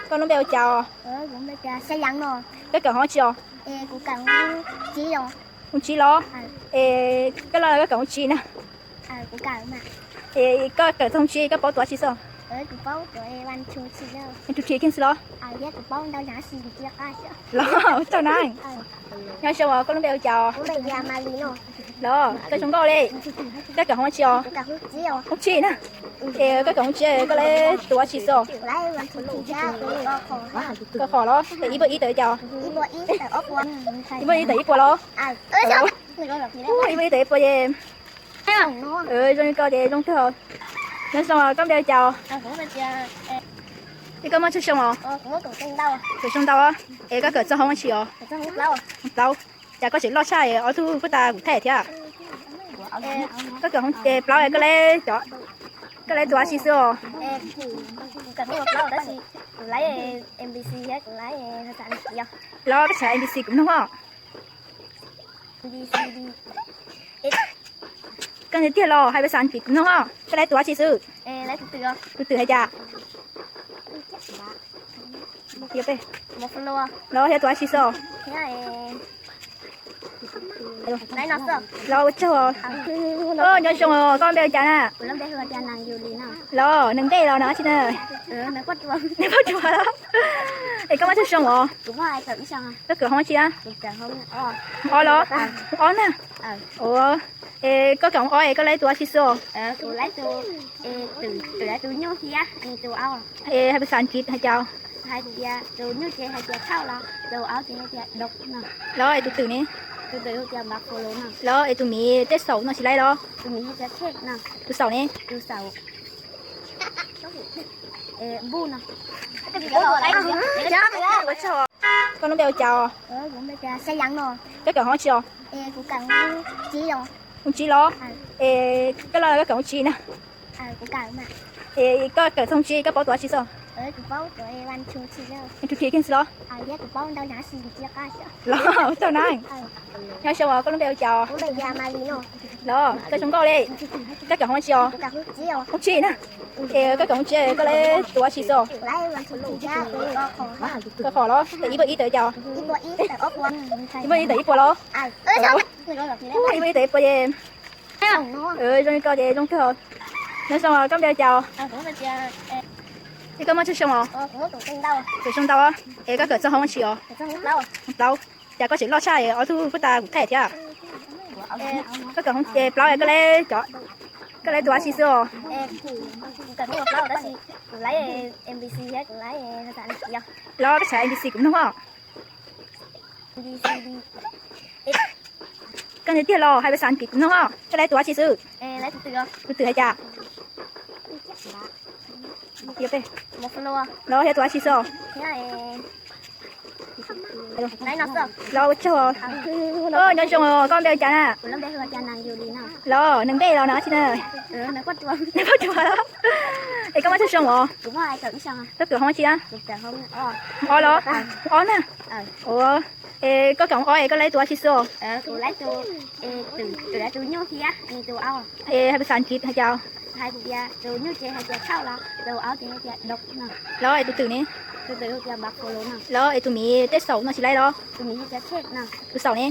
Koj lub npe ua cas? Koj kawm hoob tsi os? Hoob tsib los? Es koj loj koj kawm hoob tsi na? Es koj kawm txog hoob tsi koj paub tuav tsi xwb? Tus rhi kiag xwb los? Los tau na. Nyob zoo os, koj lub npe ua cas? Los koj zoo nkauj li. Koj kawm hoob tsi os? Hoob tsib na. Es koj kawm hoob tsib koj lab tuav tsi xwb? Koj qhov los es ib puas ib tawm cas? Ib puas ib tawm ib puas los? Ib puas ib tawm ib puas ces zoo li koj ces zoo kawg. Nyob zoo os, koj npe ua cas? Es koj muaj tsawg xyoo os? Kaum xyoo ntau. Es koj kawm txog hoob tsi os? Plaub. Cas koj tseem loj tshaj ob tug puag ta kuv thaij thiab? Koj kawm hoob plaub koj lab tuav tsi xwb os? Los koj txhais M B C kuv mloog os. Koj ntiag tiag los hais pais xas Kiv kuv mloog os, koj lab tuav tsi xwb? Tus twm hais cas? Los yog tuav tsi xwb? Los ua tsaug. Nyob zoo, koj npe ua cas na? Los neeg npe los no tsi na? Neeg Paj Tuam los? Es koj muaj tsawg xyoo os? Koj kawm hoob tsi na? Ob los? Ob na. Es koj kawm ob es koj lab tuav tsi xwb os? Es hais pais xas Kiv hais cas? Los es tus twm ne? Los es tus miv tej xaum no tsis laib los? Tus xaum ne? Koj lub npe ua cas? Koj kawm hoob tsi os? Hoob tsib los? Es koj loj koj kawm hoob tsi na? Es koj kawm txog hoob tsi koj paub tuav tsi xwb? Tus rhi kiag xwb los? Los tau na. Nyob zoo os, koj lub npe ua cas? Los koj zoo nkauj li. Koj kawm hoob tsi os? Hoob tsib na. Es koj kawm hoob tsib koj lab tuav tsi xwb? Koj qhov los es ib puas ib tawm cas? Ib puas ib tawm ib puas los? Ib puas ib tawm ib puas ces zoo li koj ces zoo kawg. Nyob zoo os, koj npe ua cas? Es koj muaj tsawg xyoo os? Kaum xyoo ntau. Es koj kawm txog hoob tsi os? Plaub. Cas koj tseem loj tshaj ob tug puag ta kuv thaij thiab? Koj kawm hoob plaub koj lab tuav tsi xwb os? Los koj txhais M B C kuv mloog os. Koj ntiag tiag los hais pais xas Kiv kuv mloog os, koj lab tuav tsi xwb? Tus twm hais cas? Los yog tuav tsi xwb? Los ua tsaug. Nyob zoo, koj npe ua cas na? Los neeg npe los no tsi na? Neeg Paj Tuam los? Es koj muaj tsawg xyoo os? Koj kawm hoob tsi na? Ob los? Ob na. Es koj kawm ob es koj lab tuav tsi xwb os? Es hais pais xas Kiv hais cas? Los es tus twm ne? Los es tus miv tej xaum no tsis laib los? Tus xaum ne?